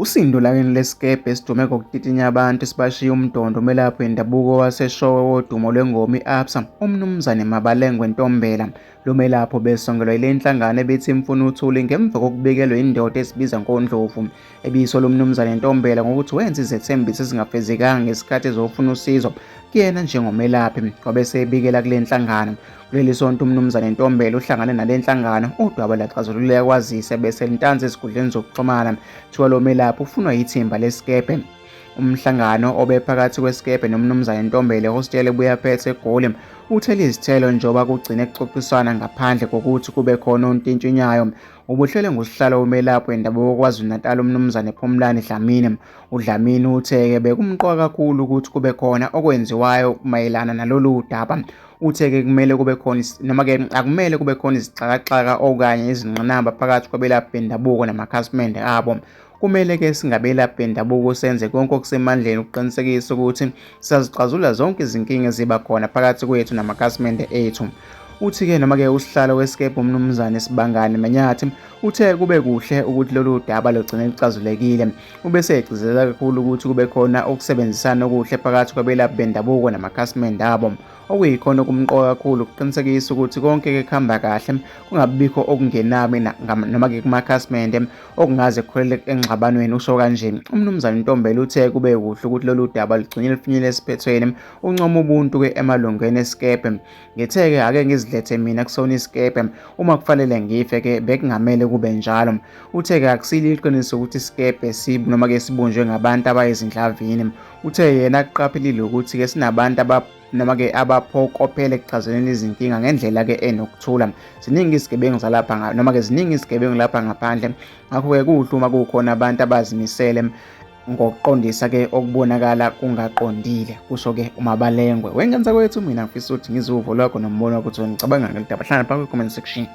Usindo olakeni lesikebhe esidume ngokutitinya abantu sibashiya umdondo umelaphi wendabuko waseShowe wodumo lwengoma i-Absa, uMnumzane Mabalengwe Ntombela. Lo melaphi ubesongelwa yile nhlangano ebithi imfuna uthuli ngemva kokubikelwa indoda esibiza ngoNdlovu. Ebisola uMnumzane Ntombela ngokuthi wenza izethembiso ezingafezekanga ngesikhathi ezofuna usizo kuyena njengomelaphi, wabe esebikela kule nhlangano. Kuleli sonto uMnumzane Ntombela uhlangane nale nhlangano, udaba lwaxazululeka kwazise bese lintanza ezinkundleni zokuxhumana. Kuthiwa lo melaphi ufunwa yithimba lesikebhe. Umhlangano obephakathi kwesikebhe noMnumzane Ntombela ehostela eBuyaphethe eGoli uthele izithelo njengoba kugcine kuxoxiswana ngaphandle kokuthi kube khona ontintshinyayo. Ubuhlelwe ngusihlalo womelaphi wendabuko KwaZulu-Natal uMnumzane Phumlani Dlamini. UDlamini uthe-ke bekumqoka kakhulu ukuthi kube khona okwenziwayo mayelana nalolu daba. Uthe-ke kumele kube khona noma-ke akumele kube khona izixakaxaka okanye izingqinamba phakathi kwabelaphi bendabuko namakhasimende abo. Kumele-ke singabelaphi bendabuko senze konke okusemandleni ukuqinisekisa ukuthi siyazixazulula zonke izinkinga eziba khona phakathi kwethu namakhasimende ethu. Uthi-ke noma-ke usihlalo wesikebhe uMnumzane Sibangani Manyathi uthe kube kuhle ukuthi lolu daba lugcine luxazulekile. Ubese egcizelela kakhulu ukuthi kube khona ukusebenzisana okuhle phakathi kwabelaphi bendabuko namakhasimende abo. Okuyikhona okumqoka kakhulu ukuqinisekisa ukuthi konke kuhamba kahle kungabibikho okungenami noma-ke kumakhasimende okungaze kuholele engxabanweni, usho kanje. UMnumzane Ntombela uthe kube kuhle ukuthi lolu daba lugcine lufinyelele esiphethweni. Uncoma ubuntu-ke emalungeni esikebhe. Ngithe-ke ake ngizilethe mina kusona isikebhe, uma kufanele ngife-ke bekungamele kube njalo. Uthe-ke akusilo iqiniso ukuthi isikebhe noma-ke sibunjwe ngabantu abayizindlavini. Uthe yena akuqaphelile ukuthi-ke sinabantu noma-ke abaphokophele ekuxazululeni izinkinga ngendlela-ke enokuthula. Ziningi izigebengu zalapha noma-ke ziningi izigebengu lapha ngaphandle, ngakho-ke kuhle uma kukhona abantu abazimisele ngokuqondisa-ke okubonakala kungaqondile, kusho-ke uMabalengwe. Wengenza kwethu mina ngifisa ukuthi ngizwe uvo lwakho nombono wakho ukuthi wena ucabanga ngalolu daba. Hlala phaa kwi-comment section.